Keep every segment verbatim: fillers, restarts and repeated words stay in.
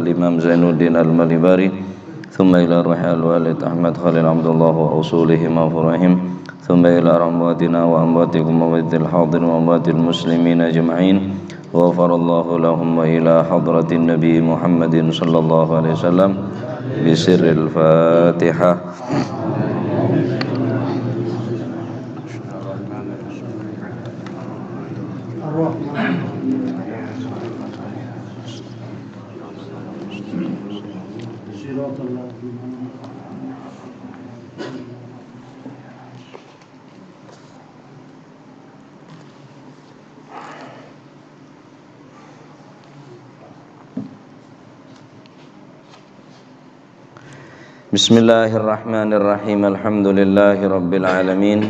الإمام زين الدين المليباري، ثم إلى روح الوالد أحمد خليل عبد الله وأصولهم وفروعهم، ثم إلى أمواتنا وأمواتكم وأموات الحاضرين وأموات المسلمين أجمعين، غفر الله لهم، وإلى حضرة النبي محمد صلى الله عليه وسلم بسر الفاتحة. بسم الله الرحمن الرحيم. الحمد لله رب العالمين.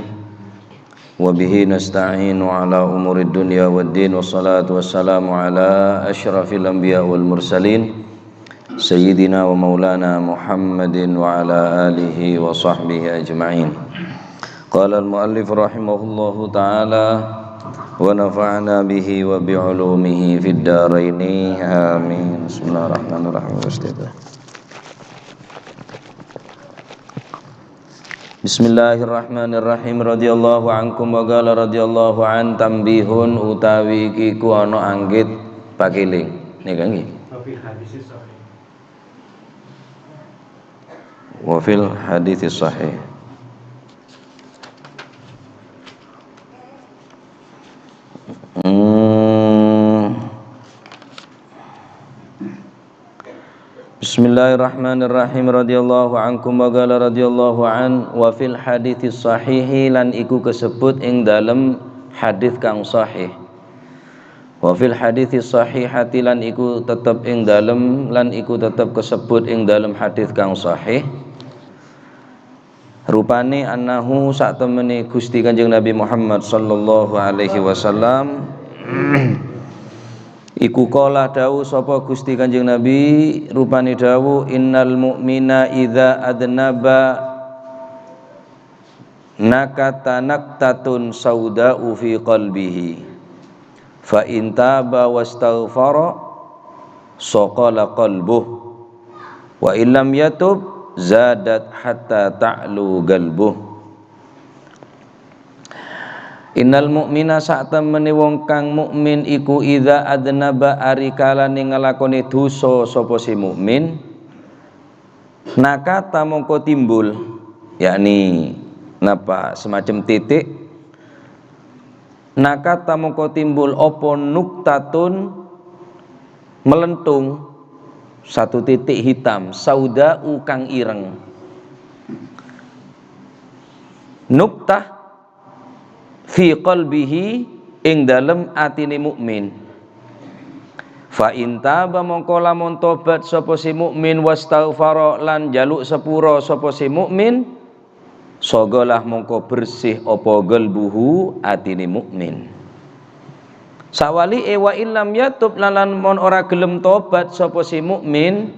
وبه نستعين على أمور الدنيا والدين، والصلاة والسلام على أشرف الأنبياء والمرسلين، سيدنا ومولانا محمد وعلى آله وصحبه أجمعين. قال المؤلف رحمه الله تعالى: ونفعنا به وبعلومه في الدارين، آمين. بسم الله الرحمن الرحيم. Bismillahirrahmanirrahim. Radhiyallahu ankum wa qala radhiyallahu an, tambihun utawi iki ku ana anggit pakeling. Nggih, nggih. Wa fil haditsis sahih. Wa fil haditsis sahih. Hmm. Bismillahirrahmanirrahim. Radhiyallahu ankum wa qala radhiyallahu an, wa fil haditsis sahihi, lan iku kasebut ing dalem hadits kang sahih. Wa fil haditsis sahihati, lan iku tetep ing dalem, lan iku tetep kasebut ing dalem hadits kang sahih. Rupane annahu, satemene Gusti Kanjeng Nabi Muhammad sallallahu alaihi wasallam, iku qala, dawuh sapa Gusti Kanjeng Nabi, rupane dawuh, "Innal mu'mina idza adznaba nakata naktatun sauda'u fi qalbihi." Fa in taba wastaghfara, saqala qalbuh. Wa illam yatub, zadat hatta ta'lu galbuh. Innal mu'mina, satemene wong kang mukmin iku, idza adznaba, ari kalane nglakone dosa sapa se mukmin, nakata mongko timbul, yakni napa, semacam titik, nakata mongko timbul apa nuktatun, melentung, satu titik hitam, sauda'u kang ireng. Nuktah fi qalbihi, ing dalem atine mukmin. Fa in taba, mongko lamun tobat sapa si mukmin, wastaghfara, lan jaluk sepura sapa si mukmin, sagalah mongko bersih apa galbuhu, atine mukmin. Sawali'e, wa illam yatub, lan, lan mon ora gelem tobat sapa si mukmin,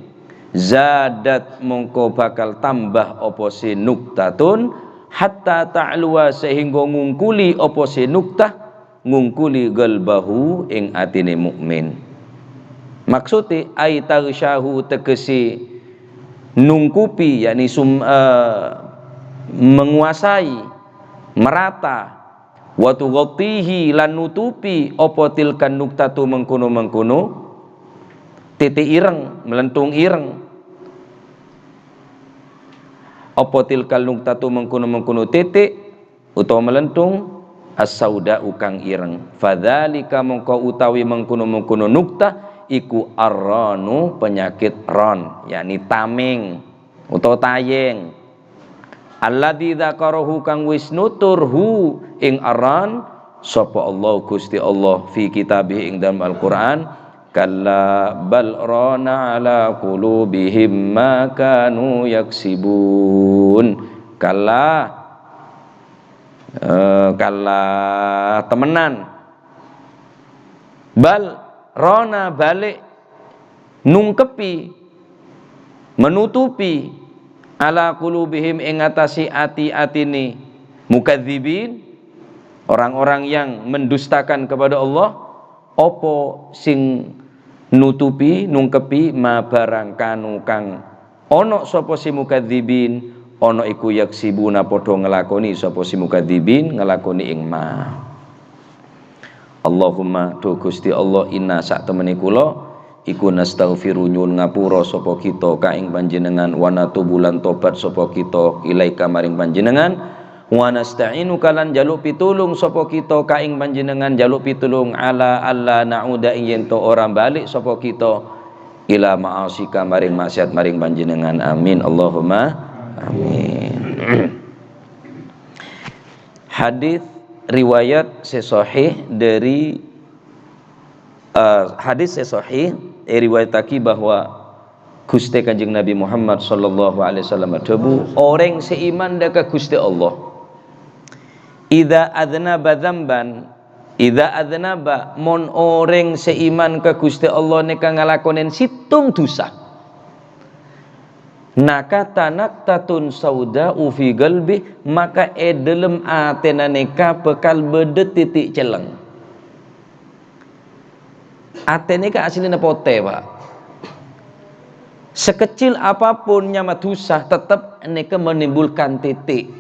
zadat, mongko bakal tambah apa si nuktatun, hatta ta'luwa, sehingga ngungkuli apa si nuktah, ngungkuli galbahu, ing atine mukmin. Maksude, ai taghsyahu, tegese nungkupi, yakni sum-, eh, menguasai, merata, wa tughatihi, lan nutupi apa tilkan nuktatu mengkono-mengkono, titik ireng, melentung ireng. Apa tilkal nuktatu mengkono-mengkono titik, utawa melentung, as-sauda'u kang ireng. Fadzalika, mongko utawi mengkono-mengkono nuktah, iku arranu, penyakit ron, yakni tameng utawa tayeng. Alladzi dzakarahu, kang wis nutur hu, ing arran, sapa Allah, Gusti Allah, fi kitabih, ing dalem Al-Qur'an. Kalla bal rana ala qulubihim ma kanu yaksibun. Kalla, eh, kalla, temenan. Bal, rana, balik, nungkepi, menutupi, ala qulubihim, ing atase ati-atine mukadzibin, orang-orang yang mendustakan kepada Allah, apa sing nutupi, nongkebbhi ma barang kanu kang ono sapa si mukadzibin, ono iku yaksibuna padha ngelakonè sapa si mukadzibin ngelakonè ing ma. Allahumma, dhu Gusti Allah, inna sa'temene kula iku nastaghfiru nyuwun ngapura sapa kita ka ing panjenengan, wa natubu lan tobat sapa kita ilaika maring panjenengan, wa nasta'inuka lan njaluk pitulung sapa kita ka ing panjenengan, njaluk pitulung ala alla na'uda ing yen to ora balik sapa kita ila ma'asika maring maksiat maring panjenengan. Amin. Allahumma amin. Hadis riwayat sè sahih dari, eh, hadis sè sahih, eh, riwayatagi bahwa Guste Kanjeng Nabi Muhammad sallallahu alaihi wasallam adhâbu, "Orèng sè iman dâ' ka Guste Allah, idza adznaba dzamban, idza adznaba, mon orèng sè iman ka Guste Allah nèka ngalakonèn sèttong dhusa, nakata naktatun sauda'u fi qalbi, maka è dhâlem atèna nèka bhâkal bâdâ titik celleng." Atè nèka asllina potè, Pak. Sekecil apapun nyama dhusa, tetep nèka menimbulkan titik.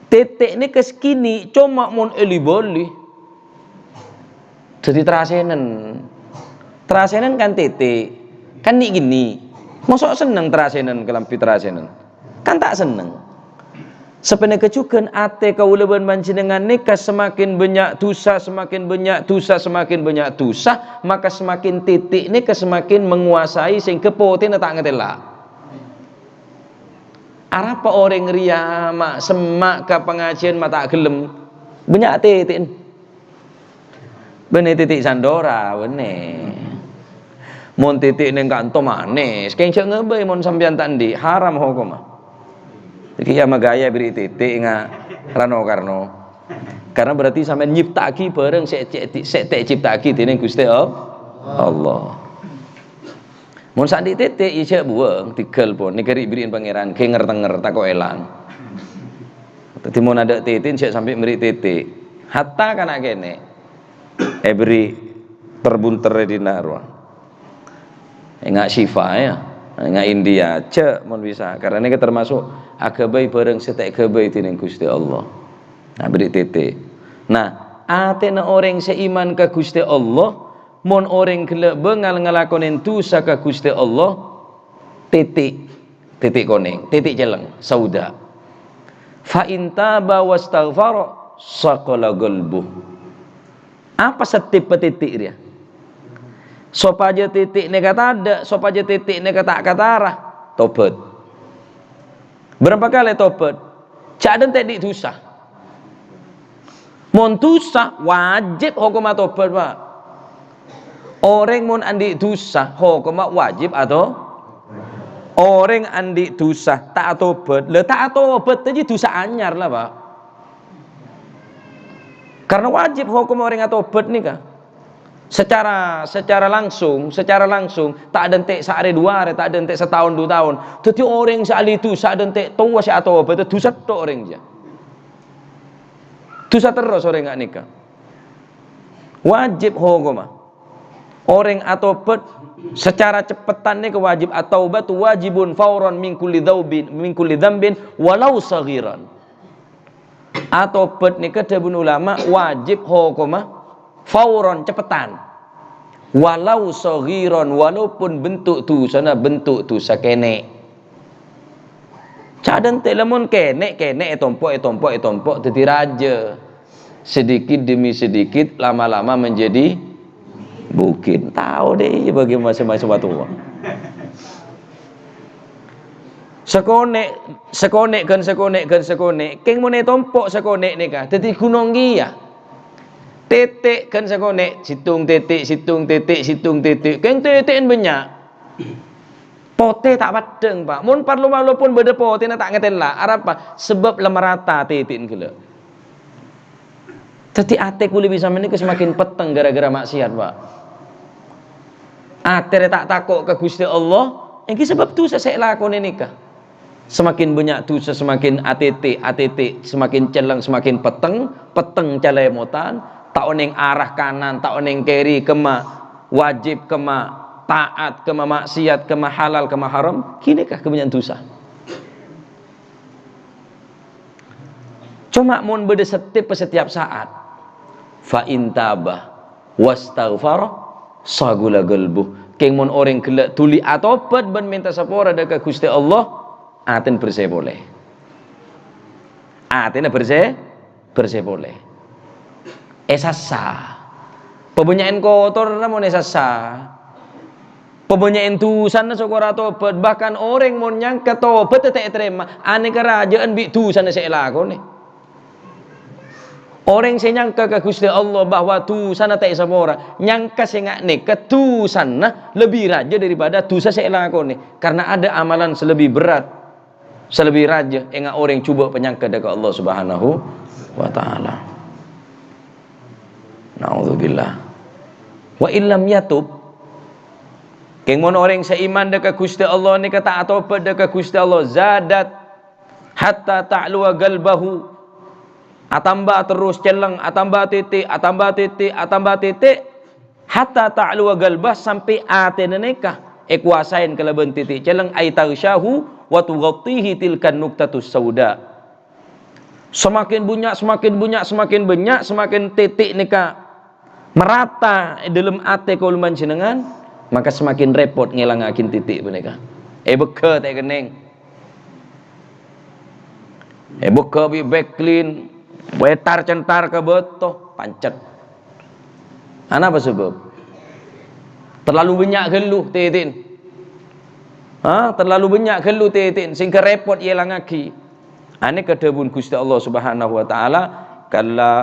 Titik nèka sakènè' coma mon èli-bâli. Dhâddhi tarasènen. Tarasènen kan titik. Kan nè'-kènè'. Mosok senneng tarasènen, kalambhi tarasènen? Kan ta' senneng. Sapanèka jhughân atè kaulâ bân panjhennengngan nèka semakin bânnya' dhusa, semakin bânnya' dhusa, semakin bânnya' dhusa, maka semakin titik nèka semakin menguasai sehingga potèna ta' ngatèla'. Arapa orèng rèya ma' semma' ka pangajiân ma' ta' ghellem? Bânnya' titi'na. Bânnè titik sandhârâ, bânnè. Mon titik nèng kanto manès, kèng jhâ' ngabây mon sampèyan ta' andi', haram hokomma. Dhâddhi ya magaya bèrri' titik nga' rano-karno. Karena berarti sampèyan nyipta'aghi bhârâng sè, sè, sè ta' ècipta'aghi dènèng Ghustè All-, Allah. Mon sè andi' titik, ya jhâ' buwâng, tigal pon, nèka ri'-bèrri'in Pangèran, ghânger-tènger, tako' èlang. Dhâddhi mon adâ' titik, jhâ' sampè' mèrri' titik. Hatta kana' kènè', èbèrri' terbunter è dinna' rowa. Enga' Syifa, ya. Enga' India, jhâ' mon bisa. Karena nèka termasuk aghâbây bhârâng sè ta' èghâbây dènèng Ghustè Allah. Nah, bèrri' titik. Nah, atèna orèng sè iman ka Ghustè Allah, mon orèng ghellâ' bângal ngalakonè dhusa ka Ghustè Allah, titik, titik konèng, titik celleng, sauda. Fa in taba wastaghfara, saqala qalbuh. Apa sè tipe titik rèya? Sopajâ titik nèka tadâ', sopajâ titik nèka ta' katara, tobat. Bârâmpa kalè tobat? Jhâ' adântè' andi' dhusa. Mon dhusa, wajib hokomma tobat, Pak. Orèng mon andi' dhusa, hokomma wajib ato-, orèng andi' dhusa, ta' atobat. Lha, ta' atobat jiyâ dhusa anyar la, Pak. Karena wajib hokomma orèng atobat nèka. Secara, secara langsung, secara langsung, ta' adântè' saarè duwâ arè, ta' adântè' sataon du taon. Dhâddhi orèng sè ahli dhusa adântè' towa sè atobat, dhusa tok orèng jiyâ. Dhusa terros orèng nga' nèka. Wajib hokomma. Orèng atobat secara ceppettan nèka wajib. At-taubatu wajibun fauran min kulli dzaubin, min kulli dzambin walau saghiran. Atobat nèka dhâbuna ulama wajib hokomma fauron, ceppettan. Walau saghiron, walaupun bentuk dhusana bentuk dhusa kènè'. Jhâ' adântè' lamon kènè', kènè' ètompo', ètompo', ètompo' dhâddhi rajâ. Sedikit demi sedikit, lama-lama menjadi bukit. Tao deh, bagi masing-masing watu. Sakonè', sakonè' ghân sakonè' ghân sakonè', kèng mon ètompo' sakonè' nèka, dhâddhi ghunong kèya. Tètè' ghân sakonè', sèttong tètè', sèttong tètè', sèttong tètè', kèng tètè'en bânnya'. Potè ta' peddhâng, Pak. Mon parlo walaupun bâdâ potèna ta' ngatèla'. Arapa? Sabâb la marata tètè'en ghellâ'. Dhâddhi atè kulâ bi' sampèyan nèka semakin petteng gara-gara maksiat, Pak. Atè rè ta' tako' ka Ghustè Allah, ènggi sabâb dhusa sè èlakonè nèka. Semakin bânnya' dhusa, semakin atètè', atètè', semakin celleng, semakin petteng, petteng calèmotan, ta' onèng arah kanan, ta' onèng kèri, kemma. wajib, kemma taat, kemma maksiat, kemma halal, kemma haram, ghânèka kabânnya'an dhusa. Coma mon bâdâ setiap, setiap saat, fa in taba wastaghfara saghula qalbuh. Kèng mon orèng ghellâ' dhuli atobhât bân mènta sapora dâ' ka Ghustè Allah, atèna bersè polè. Atèna bersè, bersè polè. Èsassa. Pabânnya'an kotorra mon èsassa. Pabânnya'an dhusana sokora tobhât. Bahkan orèng mon nyangka tobhât ta' ètarèma, anèka rajâ'ân bi' dhusana sè èlakonè. Orèng sè nyangka ka Ghustè Allah bahwa dhusana ta' èsapora, nyangka sè nga-, nèka dhusana lebbi rajâ daripada dhusa sè èlakonè. Karena ada amalan sè lebbi berat. Salebbi rajâ enga' orèng jhubâ' panyangka dâ' ka Allah Subhanahu wa Ta'ala. Na'udzubillah. Wa illam yatub, kèng mon orèng sè iman dâ' ka Ghustè Allah nèka ta' atobhât dâ' ka Ghustè Allah, zadat hatta ta'luwa qalbahu. Atamba terros celleng, atamba tètè', atamba tètè', atamba tètè'. Hatta ta'luwa qalbah, sampè' atèna nèka èkowasaè kalabân tètè' celleng, ay taghsyahu wa tughattihi tilkan nuqtatus sauda. Semakin bânnya', semakin bânnya', semakin bânnya', semakin tètè' nèka marata è dâlem atè kaulâ panjhennengngan, maka semakin rèpot ngèlangaghi tètè' panèka. Èbâgghâ ta' kennèng. Èbâgghâ bi' backlink, ètar-cèntar ka bâto, pancet. Anapa sabâb? Terlalu bânnya' ghâllu tètè'na. Ha, terlalu bânnya' ghâllu tètè'na, sehingga rèpot èlangaghi. Anèka dhâbuna Ghustè Allah Subhanahu wa Ta'ala, "Kalla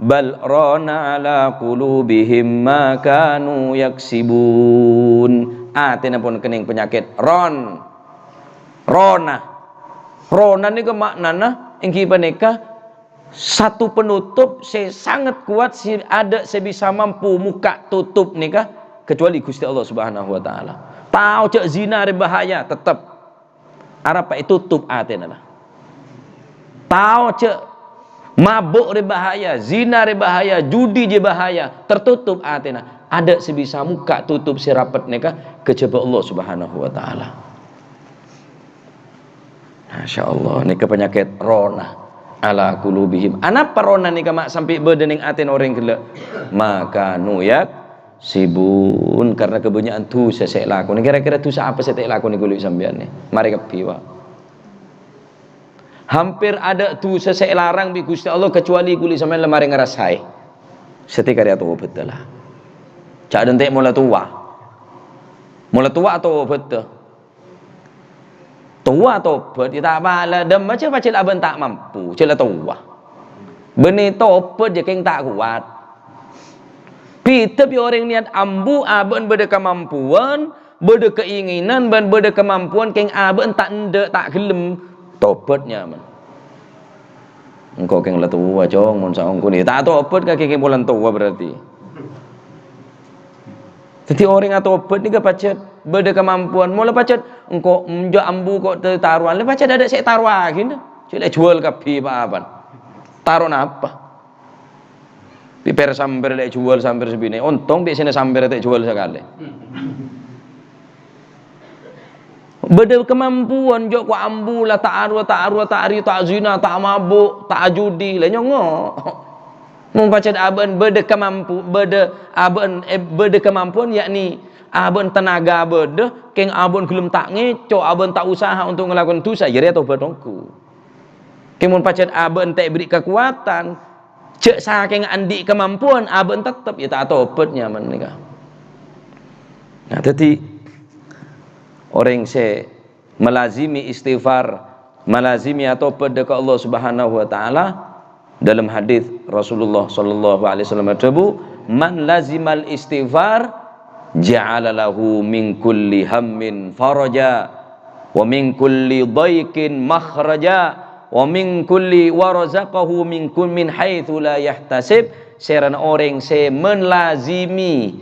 bal rana ala qulubihim ma kanu yaksibun." Atèna pon kennèng panyakèt ron. Rona. Rona nèka ma'nana èngghi panèka satu penutup sè sanget kowat, sè adâ' sè bisa mampu mokka' totop nèka kecuali Ghustè Allah Subhanahu wa Ta'ala. Tao jâ' zina rè bahaya, tettep. Arapa ètotop atèna, la. Tao jâ' mabuk rè bahaya, zina rè bahaya, judi jâ' bahaya, tertutup atèna. Adâ' sè bisa mokka' totop sè rapet nèka kajhâbhâ Allah Subhanahu wa Ta'ala. Masya Allah, nèka panyakèt rona ala qulubihim. Anapa rona nèka ma' sampè' bâdâ neng atèna orèng ghellâ'? Ma kanu yaksibun, karena kabânnya'an dhusa sè èlakonè. Kira-kira dhusa apa sè ta' èlakonè ghuli sampèyan nè? Marè kabbhi, wa. Hampir adâ' dhusa sè èlarang bi' Ghustè Allah, kecuali ghuli sampèyan la marè ngarasaè. Satèya karè atobhât, la. Ca' dântè' mola towa. Mola towa atobhât. Towa tobhât, ya ta' pala, dâmma jâ' pajhât abâ'na ta' mampu, jâ' la towa. Bânnè tobhât jâ' kèng ta' kowat. Bhidhâ bi' orèng niyat ambu, abâ'na bâdâ kamampuan, bâdâ keinginan, bân bâdâ kamampuan, kèng abâ'na ta' endâ', ta' ghellem. Tobhât nyaman. Engko' kèng la towa, Cong, mon saongghuna. Ta' tobhât kakè kèng polana towa berarti. Dhâddhi orèng atobhât nèka pajhât bâdâ kamampuan. Mola pajhât engko' enjâ' ambu ko' ta-, tarowan. La pajhât adâ' sè ètarowaghina. Cè' la èjhuwâl kabbhi pa-apana. Taro napa? Bi' per samper la èjhuwâl samper sabinè. Ontong bi' sèna samper ta' èjhuwâl sakalè. Bâdâ kamampuan, jâ' ko' ambu la ta' arowa, ta' arowa, ta' arè, ta' zina, ta' mabuk, ta' ajudi, la nyongngo'. Mon pajhât abâ'na bâdâ kamampu-, bâdâ abâ'na, eh, bâdâ kamampuan, yakni abâ'na tenaga bâdâ, kèng abâ'na ghellem ta' ngèco', abâ'na ta' usaha untuk ngalakonè dhusa, jârèya tobhât ongghu. Kèng mon pajhât abâ'na ta' èberri' kakowadhân, jâ' sakèng andi' kamampuan, abâ'na tettep, ya ta' tobhât nyaman nèka. Nah, dhâddhi orèng sè malazimi istighfar, malazimi atobhât dâ' ka Allah Subhanahu wa Ta'ala, dâlem hadits Rasulullah sallallahu alaihi wasallam adhâbu, "Man lazimal istighfar, ja'ala lahu min kulli hammin faraja, wa min kulli dhaiqin makhraja, wa min kulli, wa razaqahu min kul-, min haitsu la yahtasib." Sèrana orèng sè melazimi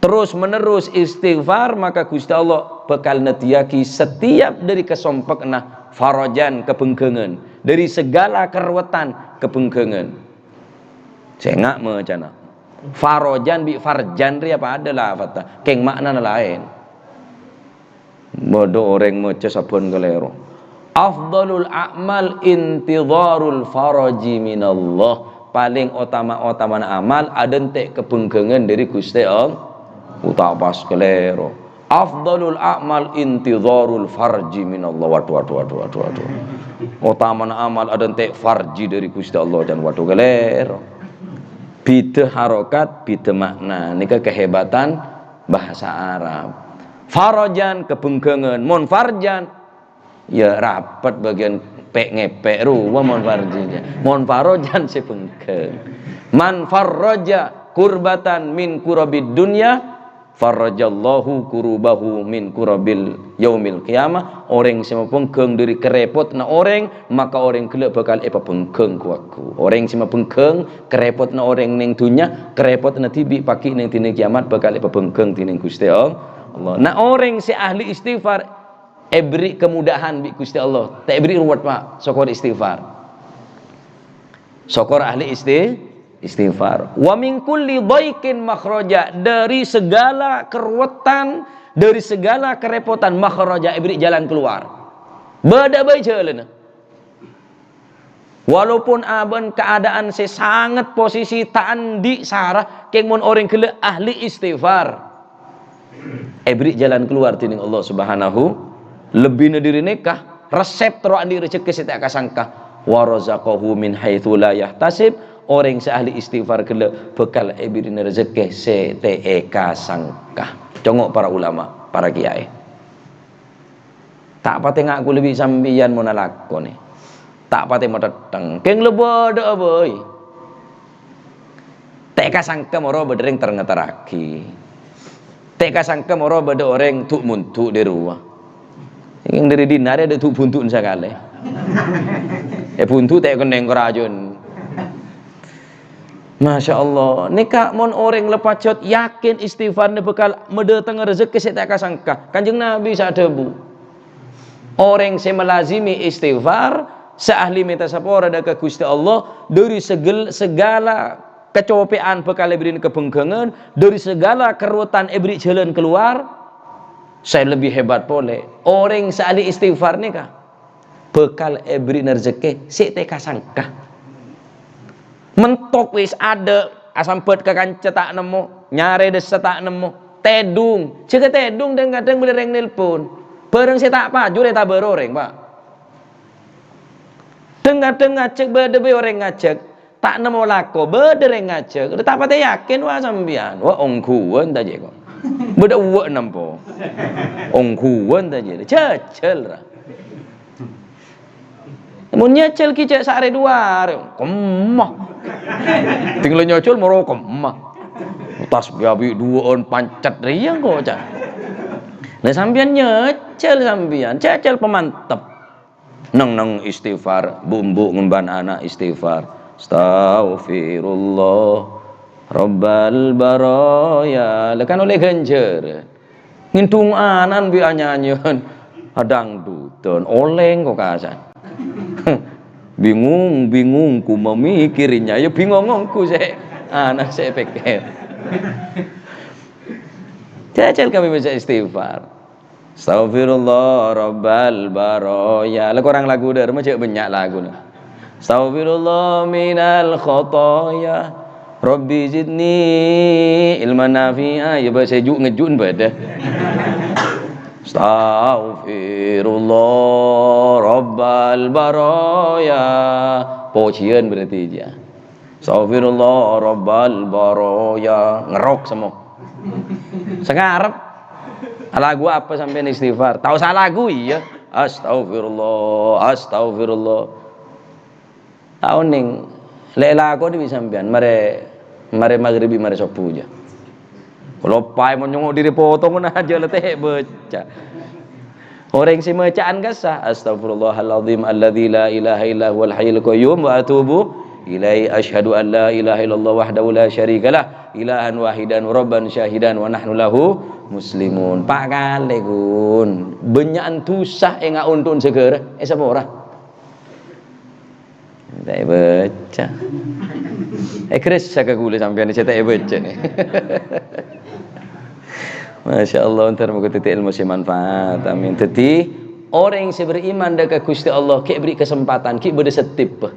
terros-menerros istighfar, maka Ghustè Allah bhâkal neddhiyâghi setiap dâri kasompekna farajan, kabhengghângan, dâri segala karowetan, kabhengghângan. Sènga' macana. Farajan bi' farjan rèya padâ lafadhdhâ, kèng ma'nana laèn. Bâdâ orèng maca sabbhân kalèro. "Afdhalul a'mal intidharul faraji minallah." Palèng otama-otamana amal adhânte' kabhengghângan dâri Ghustè Allah. Utawa pas kalèro. "Afdhalul a'mal intidharul farji minallah." Waduh, waduh, waduh, waduh, waduh. Otamana amal adhânte' farji dâri Ghustè Allah, can, waduh, kalèro. Bhidhâ harokat, bhidhâ ma'na. Nèka kahebatan bahasa Arab. Farajan, kabhengghângan. Mon farjan, ya rapet bâgiyân pè'-ngèpè' rowa mon farjina. Mon farajan sè bhengghâng. "Man farraja kurbatan min kurabid dunya, farrajallahu kurubahu min kurabil yaumil qiyamah." Orèng sè mabhengghâng dâri karèpotanna orèng, maka orèng ghellâ' bhâkal èpabhengghâng ghu-lagghu. Orèng sè mabhengghâng karèpotanna orèng neng dhunnya, karèpotanna dhibi' paghi' neng dinna kiamat bhâkal èpabhengghâng dhineng Ghustè Allah. Na, orèng sè ahli istighfar èberri' kemudahan bi' Ghustè Allah. Ta' èberri' ruwet, Pak, sokor istighfar. Sokor ahli isti-, istighfar. "Wa min kulli dhaiqin makhraja." Dâri segala karuwetan, dâri segala karèpotan, makhraja, èberri' jalan keluar. Bâdâ bhâi jhâlânna. Walaupun abâ'na keadaan sè sanget posisi ta' andi' sara, kèng mon orèng ghellâ' ahli istighfar, èberri' jalan keluar dhineng Allah Subhanahu. Lebbina dâri nèka, resep terro andi' rejhekkè sè ta' èkasangka. "Wa razaqahu min haitsu la yahtasib." Orèng sè ahli istighfar ghellâ' bhâkal èberri'na rejhekkè sè ta' èkasangka. Congo' para ulama, para kiyaè. Ta' patè ngaku lebbi sampèyan mon alakonè. Ta' patè matèttèng. Kèng la bâdâ'â bhâi. Ta' èkasangka moro bâdâ orèng ter-ngaterraghi. Ta' èkasangka moro bâdâ orèng du'-mondu' dâri rowa. Kèng dâri dinna' rèya ta' du'-bundu'na sakalè. È bundu' ta' èkennèng karajâna. Masya Allah, nèka mon orèng la pajhât yakin istighfarna bhâkal madhâteng rejhekkè sè ta' èkasangka. Kanjeng Nabi sè adhâbu, "Orèng sè malazimi istighfar, sè ahli mènta sapora dâ' ka Ghustè Allah, dâri segel-, segala kacopè'an bhâkal èberri'na kabhengghângan, dâri segala karuwetan èberri' jhâlân kalowar." Sè lebbi hebat polè, orèng sè ahli istighfar nèka bhâkal èberri'na rejhekkè sè ta' èkasangka. Mentok wis adâ', asambhât ka kanca ta' nemmo, nyarè dhissa ta' nemmo, tèdung. Jâgâ tèdung, dhâng-kadhâng bâdâ rèng nelpon. Bârâng sè ta' pajur ètabâr orèng, Pak. Dhâng-kadhâng ngajhâk bâdâ bhâi orèng ngajhâk, ta' nemmo lako, bâdâ rèng ngajhâk. Ta' patè yakin, wa, sampèyan. Wa, ongghuwân ta' jiyâ ko'. Bâdâ uwâ' nempo. Ongghuwân ta' jiyâ. Jhâjhâl, ra. Mon nyajhâl ghi' cè' saarè duwâ arè, kemma. Tinggal nyajhâl moro kemma. Tas bi' abi' duwâ'ân pancet rèya engko', ca'. Lah sampèyan nyajhâl sampèyan, jhâjhâl pamantep. Neng-neng istighfar, bu'-embu' ngemban ana' istighfar. Astaghfirullah Rabbal baraya. Lah kan ollè ghânjhârân. Ngèndhung ana'na bi' anyanyian, adangdutan, olèng kok kasan. Bingung, bingungku memikirnya, ya bingong ongghu sè ana' sè pèkkèr. Jhâjhâl kabbhi maca istighfar. Astaghfirullah Rabbal baraya. Lah korang lagu dâ' remma jhâ' bânnya' laguna. Astaghfirullah minal khotoya. Rabbi zidni ilman nafi'a. Ya, bâ' sè ju'-ngejju'na bâdâ. Astaghfirullah Rabbal baraya. Pojhiyân berarti, ya. Astaghfirullah Rabbal baraya. Ngerok semmo. Sè ngarep. Lagu apa sampèyan istighfar? Tao sala lagu, iyâ. Astaghfirullah, astaghfirullah. Ta' onèng, lè' lakona bi' sampèyan, marè, marè magrib bi' marè sobbhu jâ. Loppaè mon nyongo' dhiri potongan ajâ la ta' bâca. Orèng sè maca'an kassa', "Astaghfirullahaladzim alladzi la ilaha illa huwal hayyul qayyum wa atubu ilaih. Asyhadu an la ilaha illallah wahdahu la syarikalah, ilahan wahidan rabban syahidan wa nahnu lahu muslimun." Pa' kalè, Gun. Bânnya'an dhusa ènga' onto'na saghârâ, èsapora. Ta' èbâca. Ègressa ka ghulâ sampèyan sè ta' èbâca nè. Masya Allah, èntar moga dhâddhi ilmu sè manfaat. Amin. Dhâddhi, orèng sè beriman dâ' ka Ghustè Allah, ghi' beri kesempatan, ghi' bâdâ sè tèbâ.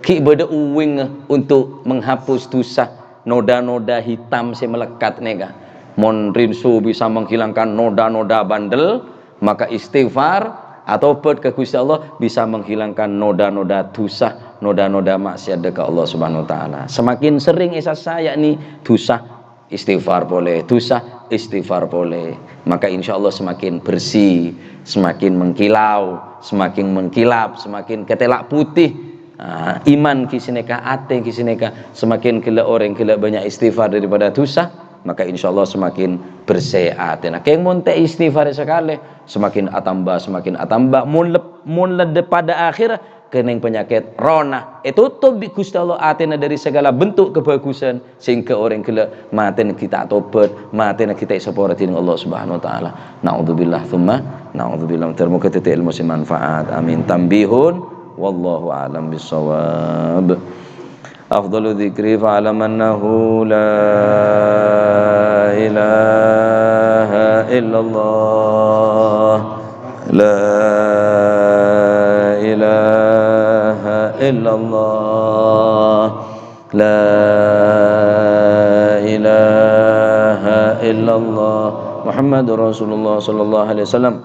Ghi' bâdâ uwingnga untuk menghapus dosa, noda-noda hitam sè melekat nèka. Mon rinso bisa menghilangkan noda-noda bandel, maka istighfar, atobât ka Ghustè Allah bisa menghilangkan noda-noda dosa, noda-noda maksiat dâ' ka Allah Subhanahu wa Ta'ala. Semakin sering èsassa, yakni dosa, istighfar polè, dosa, istighfar polè. Maka insya Allah semakin bersih, semakin mengkilau, semakin mengkilap, semakin ketela' putih. Ah, iman ghi' sanèka, atè ghi' sanèka. Semakin ghellâ' orèng ghellâ' bânnya' istighfar daripada dosa, maka insya Allah semakin bersih atèna. Kèng mon ta' istighfar sakalè, semakin atamba, semakin atamba. Mon lep-, mon lèdhep pada akhir, kènèng panyakèt, rona. Ètotop bi' Ghustè Allah atèna dâri sagala bentuk kebagusan, sehingga orèng ghellâ' matèna ghi' ta' tobât, matèna ghi' ta' èsapora dhinèng Allah Subhanahu wa Ta'ala. Na'udzubillah, tsumma na'udzubillah. Muga dhâddhi ilmu sè manfaat. Amin. Tambihun, wallahu a'lam bissawab. Afdalu dzikri fa'lam annahu la ilaha illallah. La ilaha illallah. La ilaha illallah. Muhammadur Rasulullah sallallahu alaihi wasallam.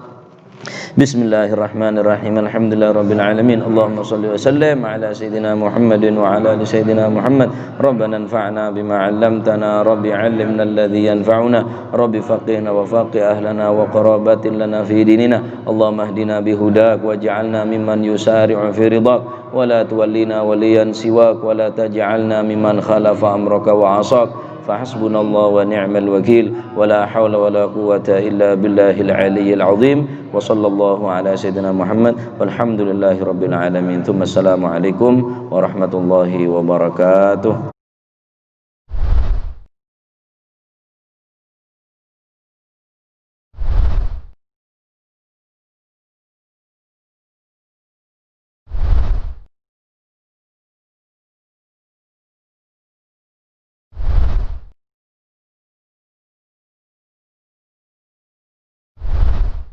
Bismillahirrahmanirrahim. Alhamdulillahirabbil alamin. Allahumma shalli wa sallim ala sayyidina Muhammadin wa ala ali sayyidina Muhammad. Rabbana anfa'na bima 'allamtana. Rabbi 'allimna alladzi yanfa'una. Rabbi faqqihna wa faqqih ahlana wa qarabatin lana fi dinina. Allahumma ihdina bihudak waj'alna mimman yusari'u fi ridhak. Wa la tuwallina waliyan siwak, wa la taj'alna mimman khalafa amraka wa 'asak. Fa hasbunallahu wa ni'mal wakil, wa la haula wa la quwwata illa billahil aliyyil azim. Wa sallallahu ala sayyidina Muhammad, walhamdulillahi rabbil alamin. Tsumma assalamu alaikum warahmatullahi wabarakatuh.